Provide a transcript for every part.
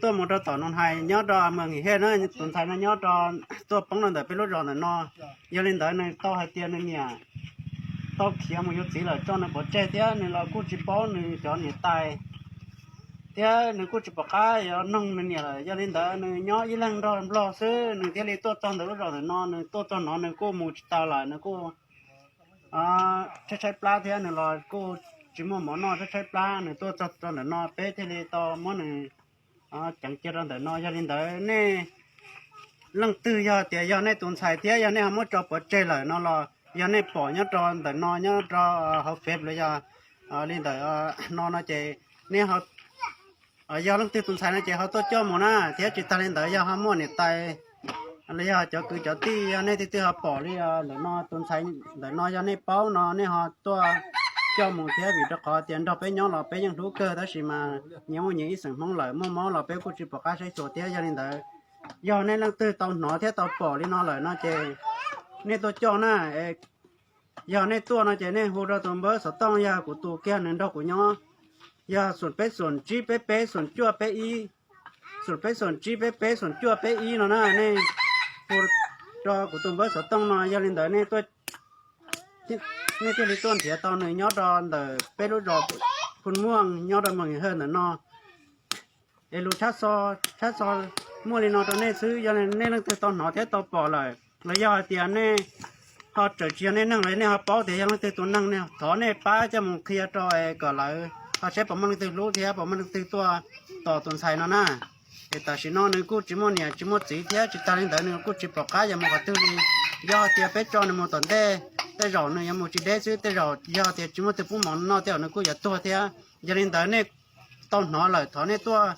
tuaj mus rau tom Noog Hais nyob rau Moos Him Hej na, tus ntxhais no nyob rau, tuaj poob rau ntawm peb lub zos ntawm no. Yog li ntawd nws tau hais tias nws niam tau khiav mus yuav txiv lawm, tso nws pov tseg thiab nws los kuj tsis paub nws cov niam tais, thiab nws kuj tsis pom qab yuav noog nws niam lawm. Yog li ntawd nws nyob ib leeg nrog nplog xwb, nws thiaj li tuaj txog ntawm lub zos ntawm no. Nws tuaj txog no nws kuj mus tsis tau lawm, nws kuj tshaib tshaib plab thiab nws los kuj tsis muaj mov noj, tshaib tshaib plab. Nws tuaj txog rau ntawm no peb thiaj li tau muab nws ceev cia rau ntawm no. Yog li ntawd nej leej twg yog tias yog nej tus ntxhais thiab yog nej ho muab tso pov tseg lawm no los yog nej pom nyob rau ntawm no, nyob rau hauv Fev los yog li ntawm no no ces nej, yog leej twg tus ntxhais no ces ho tuaj coj mus na. Thiab tsis tag li ntawd yog ho muaj niam tais los yog cov kwv cov tij, yog nej twg twg ho pom li ntawm no tus ntxhais ntawm no, yog nej paub no nej ho tuaj coj mus thiab, vim rau qhov tias nrog peb nyob los peb yeej hlub kawg, tab sis mas nyias muaj nyias ib xeem Hmoob lawm, muaj mob los peb kuj tsis pom qab saib xyuas thiab. Yog li ntawd yog nej leej twg tau hnov thiab tau pom li no lawm no ces nej tuaj coj na. Yog nej tuaj no ces nej hu rau tus npawb xov tooj, yog kuv tus kiag nws nrog kuv nyob, yog xoom peb xoom tsib peb peb xoom cuaj peb ib, xoom peb xoom tsib peb peb xoom cuaj peb ib no na. Nej hu rau kuv tus npawb xov tooj no, yog li ntawd nej thiaj li tuaj nrhiav tau nws nyob rau ntawm peb lub zos Phu Muaj nyob rau Moos Him Hej ntawm no. Es lus tshab xo, tshab xo muaj li no rau nej xwb. Yog nej leej twg tau hnov thiab tau pom lawm los yog hais tias nej ho tseem tsis yog nej neeg los nej ho paub tias yog leej twg tus neeg, thov nej pab coj mus qhia rau kom lawv ho saib puas muaj leej twg hlub thiab puas muaj leej twg tuaj tos tus ntxhais no na. Es tam sim no nws kuj tsis muaj niam tsis muaj txiv thiab tsis tag li ntawd nws kuj tsis pom qab yuav mus qhov twg li. Yog tias peb tso nws mus tom ntej, tej zaum nws yuav mus tsis deb xwb, tej zaum yog tias tsis muaj twg pub mov noj tej zaum nws kuj yuav tuag thiab. Yog li ntawd nej tau hnov lawm thov nej tuaj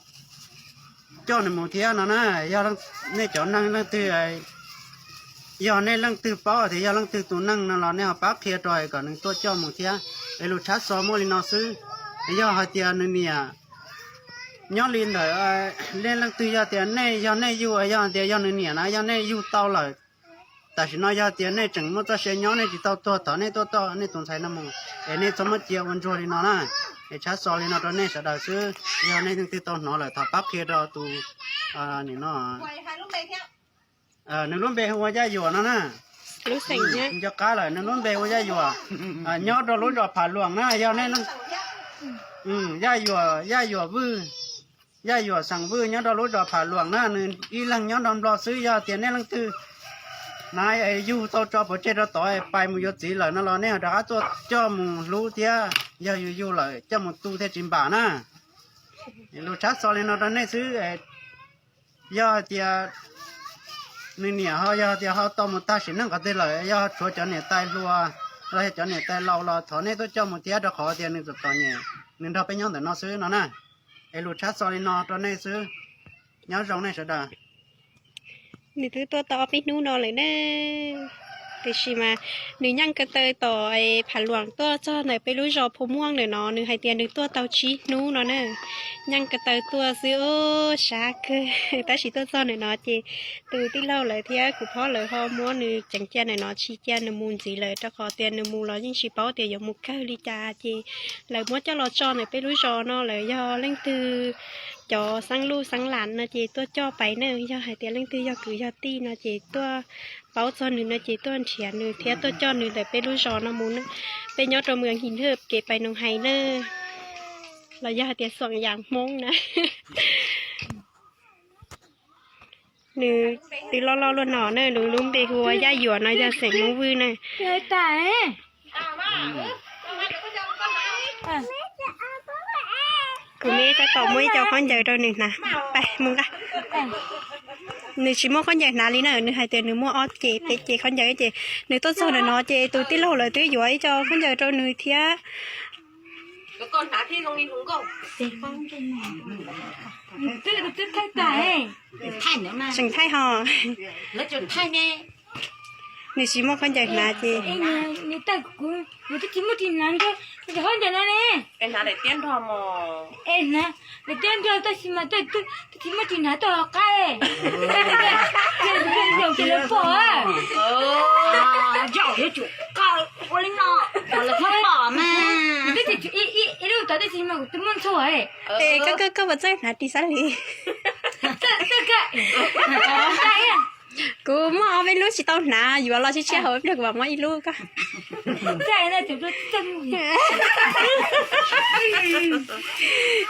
coj nws mus thiab no na. Yog nej cov neeg leej twg, yog nej leej twg paub tias yog leej twg tus neeg no los nej ho pab qhia rau kom nws tuaj coj mus thiab. Es lus tshab xo muaj li no xwb. Yog hais tias nws niam nyob li ntawd, nej leej twg yog tias nej yog nej yug, yog tias yog nws niam na yog nej yug tau lawm, tam sim no yog tias nej tseem muaj txoj sia nyob nej tsis tau tuag thov nej tuaj coj nej tus ntxhais no mus, es nej txhob muab cia ua ntsuag li no na. Es tshab xo li no rau nej sawv daws xwb, yog nej leej twg tau hnov lawm thov pab qhia rau tus nim no. Nws lub npe hu ua Yaj Yuam no na. Nco qab lawm, nws lub npe hu ua Yaj Yuam, nyob rau lub zos Pham Luam na. Yog nej, Yaj Yuam, Yaj Yuam Vwj, Yaj Yuam xeem Vwj nyob rau lub zos Pham Luam na. Nws ib leeg nyob nrog nplog xwb, yog tias nej leej twg na yug tau tso pov tseg rau tod pais mus yuav txiv lawm no los nej ho rov qab tuaj coj mus hlub thiab, yog yus yug lawm coj mus tu thiaj tsis npam na. Lus tshab xo li no rau nej xwb. Yog hais tias nws niam ho yog tias ho tau mus tag sim neej qhov twg lawm, yog tshuav cov niam tais hluas los yog cov niam tais laus los thov nej tuaj coj mus thiab, rau qhov tias nws txom txom nyem, nws nrog peb nyob ntawm no xwb no na. Es lus tshab xo li no rau nej xwb. Nyob zoo nej sawv daws. Nws twb tuaj tau ob peb hnub no lawm na. Tiam sis mas nws nyeej ko taw tom Pham Luam tuaj txog ntawm peb lub zos Phu Muaj ntawm no, nws hais tias nws tuaj tau tsib hnub no na. Nyeej ko taw tuaj xwb os, sab kawg. Tab sis tuaj txog ntawm no ces tus tij laug lawv thiab kuv phob lawv ho muab nws ceev cia ntawm no, tsis cia nws mus ntxiv lawm, rau qhov tias nws mus los yeej tsis paub tias yuav mus kawg li cas. Ces lawv muab coj los tso ntawm peb lub zos no. Lawv yog leej twg cov xeeb luj xeeb lam no ces tuaj coj pais na. Yog hais tias leej twg yog kwv yog tij no ces tuaj paub txog nws no ces tuaj nrhiav nws thiab tuaj coj nws ntawm peb lub zos no mus na. Peb nyob rau Moos Him Hej kev pais Noos Hais na, los yog hais tias Xuam Yas Hmoob na. Nws twb loj loj luaj no na. Nws lub npe hu ua Yaj Yuam no, yog xeem Hmoob Vwj na. Kuv me tab tom muab ib co khaub ncaws rau nws hnav. Pais mus nqa. Nws tsis muaj khaub ncaws hnav li na, nws hais tias nws muaj ob ce peb ce khaub ncaws ces nws tuaj txog ntawm no ces tus tij laug lawv twb yuav ib co khaub ncaws rau nws thiab. Tseem thaij ho. Nws tsis muaj khaub ncaws hnav ces Es koj, koj puas txawj hnav ris xab lis? Kuv muaj ob peb lub tsis tau hnav, yuav los tshiab tshiab hauv ib pliag kuv mam muab ib lub koj.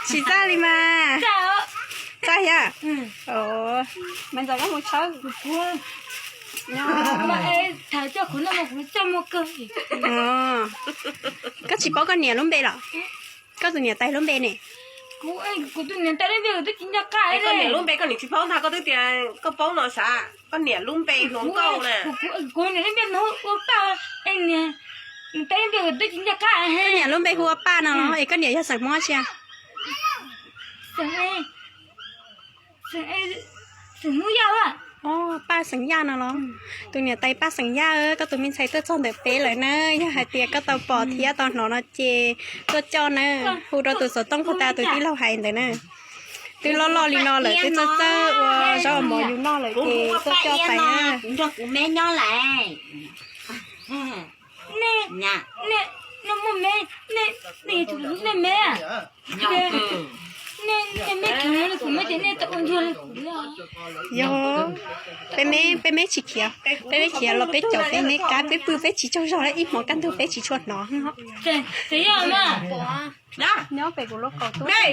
Tsis txaj li mas. Txaj thiab. Mas ntxawm koj mus tshawb. Koj tsis paub koj niam lub npe los? Koj tus niam tais lub npe ne? Koj niam lub npe koj nim tsis paub ntag, koj twb tias koj paub no sav, koj niam lub npe hluas nkauj na. Koj niam lub npe hu ua Paj no los es koj niam yog xeem Hmoob tsi? Paj xeem Yaj no los? Tus niam tais Paj xeem Yaj, koj tus me ntxhais tuaj txog ntawm peb lawm na, yog hais tias koj tau pom thiab tau hnov no ces tuaj coj na, hu rau tus xov tooj puag ta tus tij laug hais ntawd na. Twb loj loj li no lawm twb txawj txawj ua zaub ua mov yus noj lawm ces tuaj coj pais na. Kuv nrog kuv me nyob lawm. Yog, peb me, peb me tsis khiav, peb me khiav los peb caum peb me kab, peb pw peb tsis tsaug zog li, ib hmo kaj ntug peb tsis tshua hnov. Nyob pem kuv lub kaus tuaj.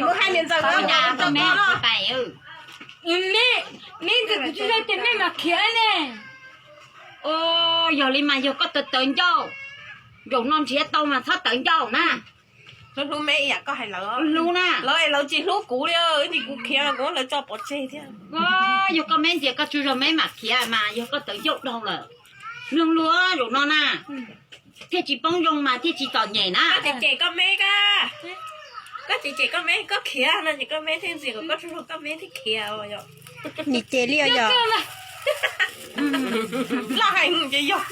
Yog li mas yog koj tawv tawv ncauj, zaum no nrhiav tau mas txhob tawv ncauj na. Hlub hlub me ib yam koj hais lawv, hlub na, lawv es lawv tsis hlub kuv li, ib ntsis kuv khiav kuv muab lawv tso pov tseg thiab. Yog koj me ntxias koj tsaug zog me mam khiav mas yog koj tawv ncauj dhau lawm. Mloog lus zaum no na, thiaj tsis poob zoo mas thiaj tsis txom nyem na. Koj cem koj me, koj cem cem koj me koj khiav no ces koj me thiaj ntxias kom koj tsaug zog koj me thiaj khiav. Nim cem li os yog. Loj heev ces yog.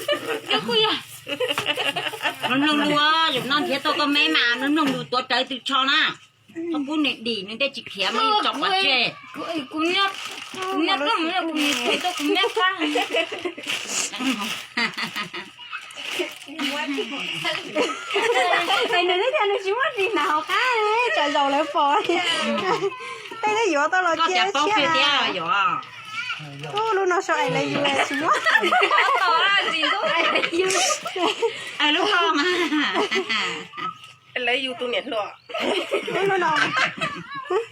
Mloog lus, zaum no nrhiav tau koj me mas mloog lus tuav rawv tws tsho na. Koj pub nws dim nws thiaj tsis khiav mas tso pov tseg. Nws twb tias nws tsis muaj ris hnav hauv qab, tsam zaum lawv pom. Tej twb yuav tau los cia tshiab. Ub, lub no sau I love you tsis muaj. Lub no mas I love you tus niam hluas.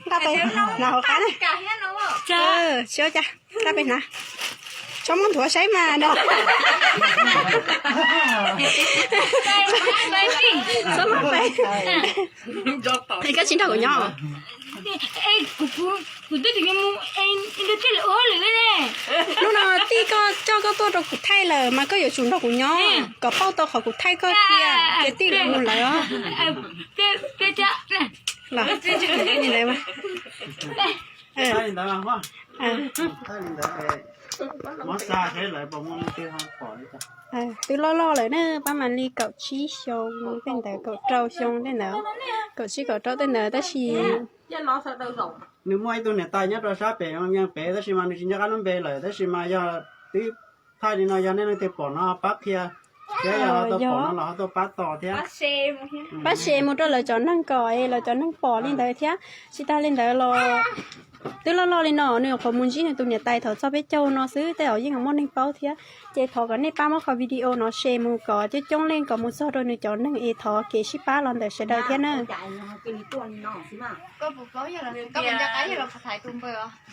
Nqa pes hnav hauv qab na. Tsis ua cas, nqa pes hnav. Txhob muab nthuav saib mas no. Txhob muab pes. Es koj tsis nrog kuv nyob. Hnub no tij koj coj koj tuaj rau kuv thaij lawm mas koj yuav tsum nrog kuv nyob kom pauj tau qhov kuv thaij koj kiag ces tij lawv mus lawm. Los, li ntawd mas. Twb loj loj lawm na, pab mam li kaum tsib xyoo tej ntawd, kaum rau xyoo tej ntawd, kaum tsib kaum rau tej ntawd tab sis nws muaj ib tug niam tais nyob rau sab pem yeej pem tab sis mas nws tsis nco qab lub npe lawm tab sis mas yog twb thaij li no yog nej leej twg pom no pab qhia thiab yog ho tau pom no los ho tuaj pab tos thiab. Pab share mus rau lawv cov neeg kom lawv cov neeg pom li ntawd thiab. Tsis tas li ntawd los twb loj loj li no nws nyuam qhuav mus ntsib nws tus niam tais thaum txog peb caug no xwb tej zaum yeej muaj neeg paub thiab. Ces thov kom nej pab muab qhov video no share mus kom coob coob leej kom mus txog rau nws cov neeg es thov kev sib pab los ntawm sawv daws thiab na.